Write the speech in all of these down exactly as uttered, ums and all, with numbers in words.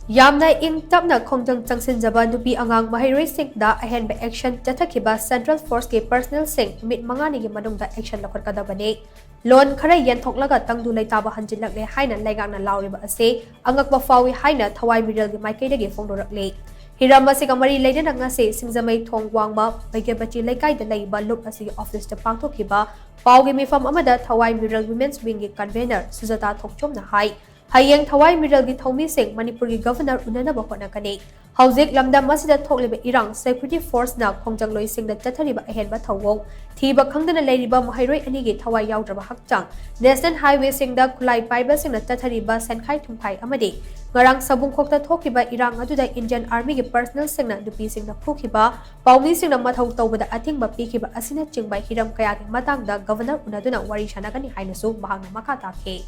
ꯌꯥꯝꯅ ꯏꯪ ꯇꯞꯅ ꯈꯣꯡꯖꯪ ꯆꯪꯁꯤꯟꯖꯕ ꯅꯨꯄꯤ ꯑꯉꯥꯡ ꯃꯍꯩꯔꯣꯏꯁꯤꯡꯗ ꯑꯍꯦꯟꯕ action ꯆꯠꯊꯈꯤꯕ Central Forceꯀꯤ personnelꯁꯤꯡ ꯅꯨꯃꯤꯠ ꯃꯉꯥꯅꯤꯒꯤ ꯃꯅꯨꯡꯗ action ꯂꯧꯈꯠꯀꯗꯕꯅꯤ꯫ ꯂꯣꯟ ꯈꯔ ꯌꯦꯟꯊꯣꯛꯂꯒ ꯇꯪꯗꯨ ꯂꯩꯇꯥꯕ ꯍꯟꯖꯤꯜꯂꯛꯂꯦ ꯍꯥꯏꯅ ꯂꯩꯉꯥꯛꯅ ꯂꯥꯎꯔꯤꯕ ꯑꯁꯤ ꯑꯉꯛꯄ ꯐꯥꯎꯏ ꯍꯥꯏꯅ ꯊꯋꯥꯏ ꯃꯤꯔꯦꯜꯒꯤ ꯃꯥꯏꯀꯩꯗꯒꯤ ꯐꯣꯡꯗꯣꯔꯛꯂꯤ꯫ ꯍꯤꯔꯝ ꯑꯁꯤꯒ ꯃꯔꯤ ꯂꯩꯅꯅ ꯉꯁꯤ ꯁꯤꯡꯖꯃꯩ ꯊꯣꯡ ꯋꯥꯡꯃ ꯕꯩꯒ꯭ꯌꯕꯇꯤ ꯂꯩꯀꯥꯏꯗ ꯂꯩꯕ ꯂꯨꯞ ꯑꯁꯤꯒꯤ officeꯇ ꯄꯥꯡꯊꯣꯛꯈꯤꯕ ꯄꯥꯎꯒꯤ ꯃꯤꯐꯝ ꯑꯃꯗ ꯊꯋꯥꯏ ꯃꯤꯔꯦꯜ Women's Wingꯒꯤ convener ꯁꯨꯖꯥꯇꯥ ꯊꯣꯛꯆꯣꯝꯅ ꯍꯥꯏ, ꯍꯌꯦꯡ ꯊꯋꯥꯏ ꯃꯤꯔꯦꯜꯒꯤ ꯊꯧꯃꯤꯁꯤꯡ ꯃꯅꯤꯄꯨꯔꯒꯤ governor ꯎꯅꯅꯕ ꯍꯣꯠꯅꯒꯅꯤ꯫ ꯍꯧꯖꯤꯛ ꯂꯝꯗꯝ ꯑꯁꯤꯗ ꯊꯣꯛꯂꯤꯕ ꯏꯔꯥꯡ, security forceꯅ ꯈꯣꯡꯖꯪꯂꯣꯏꯁꯤꯡꯗ ꯆꯠꯊꯔꯤꯕ ꯑꯍꯦꯟꯕ ꯊꯧꯑꯣꯡ, ꯊꯤꯕ ꯈꯪꯗꯅ ꯂꯩꯔꯤꯕ ꯃꯍꯩꯔꯣꯏ ꯑꯅꯤꯒꯤ ꯊꯋꯥꯏ ꯌꯥꯎꯗ꯭ꯔꯕ ꯍꯛꯆꯥꯡ, national highwayꯁꯤꯡꯗ ꯈꯨꯠꯂꯥꯏ ꯄꯥꯏꯕꯁꯤꯡꯅ ꯆꯠꯊꯔꯤꯕ ꯁꯦꯟꯈꯥꯏ ꯊꯨꯝꯈꯥꯏ ꯑꯃꯗꯤ ꯉꯔꯥꯡ ꯁꯕꯨꯡꯈꯣꯛꯇ ꯊꯣꯛꯈꯤꯕ ꯏꯔꯥꯡ ꯑꯗꯨꯗ Indian Armyꯒꯤ personnelꯁꯤꯡꯅ ꯅꯨꯄꯤꯁꯤꯡꯅ ꯐꯨꯈꯤꯕ, ꯄꯥꯎꯃꯤꯁꯤꯡꯅ ꯃꯊꯧ ꯇꯧꯕꯗ ꯑꯊꯤꯡꯕ ꯄꯤꯈꯤꯕ ꯑꯁꯤꯅꯆꯤꯡꯕ ꯍꯤꯔꯝ ꯀꯌꯥꯒꯤ ꯃꯇꯥꯡꯗ governor ꯎꯅꯗꯨꯅ ꯋꯥꯔꯤ ꯁꯥꯟꯅꯒꯅꯤ ꯍꯥꯏꯅꯁꯨ ꯃꯍꯥꯛꯅ ꯃꯈꯥ ꯇꯥꯈꯤ꯫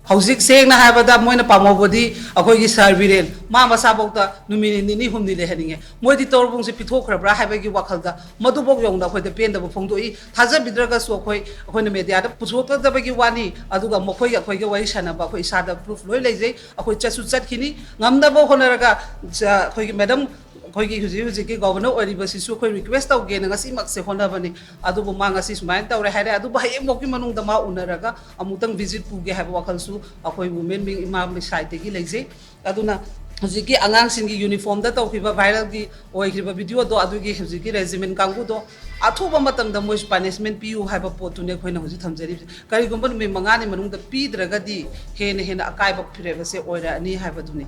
ꯍꯧꯖꯤꯛ ꯁꯦꯡꯅ ꯍꯥꯏꯔꯕꯗ ꯃꯣꯏꯅ ꯄꯥꯝꯍꯧꯕꯗꯤ ꯑꯩꯈꯣꯏꯒꯤ ꯁꯥꯔ ꯕꯤꯔꯦꯟ ꯃꯥ ꯃꯁꯥꯐꯥꯎꯗ ꯅꯨꯃꯤꯠ ꯅꯤꯅꯤ ꯍꯨꯝꯅꯤ ꯂꯩꯍꯟꯅꯤꯡꯉꯦ꯫ ꯃꯣꯏꯗꯤ ꯇꯣꯔꯕꯨꯡꯁꯦ ꯄꯤꯊꯣꯛꯈ꯭ꯔꯕ꯭ꯔꯥ ꯍꯥꯏꯕꯒꯤ ꯋꯥꯈꯜꯗ ꯃꯗꯨꯐꯥꯎ ꯌꯧꯅ ꯑꯩꯈꯣꯏꯗ ꯄꯦꯟꯗꯕ ꯐꯣꯡꯗꯣꯛꯏ꯫ ꯊꯥꯖꯕꯤꯗ꯭ꯔꯒꯁꯨ ꯑꯩꯈꯣꯏ, ꯑꯩꯈꯣꯏꯅ mediaꯗ ꯄꯨꯊꯣꯛꯀꯗꯕꯒꯤ ꯋꯥꯅꯤ, ꯑꯗꯨꯒ ꯃꯈꯣꯏꯒ ꯑꯩꯈꯣꯏꯒ ꯋꯥꯔꯤ ꯁꯥꯟꯅꯕ ꯑꯩꯈꯣꯏ ꯏꯁꯥꯗ proof ꯂꯣꯏ ꯂꯩꯖꯩ꯫ ꯑꯩꯈꯣꯏ ꯆꯠꯁꯨ ꯆꯠꯈꯤꯅꯤ꯫ ꯉꯝꯅꯕ ꯍꯣꯠꯅꯔꯒ, ꯑ, ꯑꯩꯈꯣꯏꯒꯤ madam ꯑꯩꯈꯣꯏꯒꯤ ꯍꯧꯖꯤꯛ ꯍꯧꯖꯤꯛꯀꯤ governor ꯑꯣꯏꯔꯤꯕꯁꯤꯁꯨ ꯑꯩꯈꯣꯏ request ꯇꯧꯒꯦꯅ ꯉꯁꯤꯃꯛꯁꯦ ꯍꯣꯠꯅꯕꯅꯤ꯫ ꯑꯗꯨꯕꯨ ꯃꯥ ꯉꯁꯤ ꯁꯨꯃꯥꯏꯅ ꯇꯧꯔꯦ ꯍꯥꯏꯔꯦ, ꯑꯗꯨꯕꯨ ꯍꯌꯦꯡꯐꯥꯎꯒꯤ ꯃꯅꯨꯡꯗ ꯃꯥ ꯎꯅꯔꯒ ꯑꯃꯨꯛꯇꯪ visit ꯄꯨꯒꯦ ꯍꯥꯏꯕ ꯋꯥꯈꯜꯁꯨ ꯑꯩꯈꯣꯏ women wing ꯏꯃꯥ sideꯇꯒꯤ ꯂꯩꯖꯩ꯫ ꯑꯗꯨꯅ ꯍꯧꯖꯤꯛꯀꯤ ꯑꯉꯥꯡꯁꯤꯡꯒꯤ uniformꯗ ꯇꯧꯈꯤꯕ viralꯒꯤ ꯑꯣꯏꯈꯤꯕ videoꯗꯣ, ꯑꯗꯨꯒꯤ ꯍꯧꯖꯤꯛꯀꯤ regiment ꯀꯥꯡꯕꯨꯗꯣ ꯑꯊꯨꯕ ꯃꯇꯝꯗ ꯃꯣꯏꯁꯨ punishment ꯄꯤꯌꯨ ꯍꯥꯏꯕ ꯄꯣꯠꯇꯨꯅꯤ ꯑꯩꯈꯣꯏꯅ ꯍꯧꯖꯤꯛ ꯊꯝꯖꯔꯤꯕꯁꯦ꯫ ꯀꯔꯤꯒꯨꯝꯕ ꯅꯨꯃꯤꯠ ꯃꯉꯥꯅꯤ ꯃꯅꯨꯡꯗ ꯄꯤꯗ꯭ꯔꯒꯗꯤ ꯍꯦꯟꯅ ꯍꯦꯟꯅ ꯑꯀꯥꯏꯕ ꯐꯤꯔꯦꯞ ꯑꯁꯦ ꯑꯣꯏꯔꯛꯑꯅꯤ ꯍꯥꯏꯕꯗꯨꯅꯤ꯫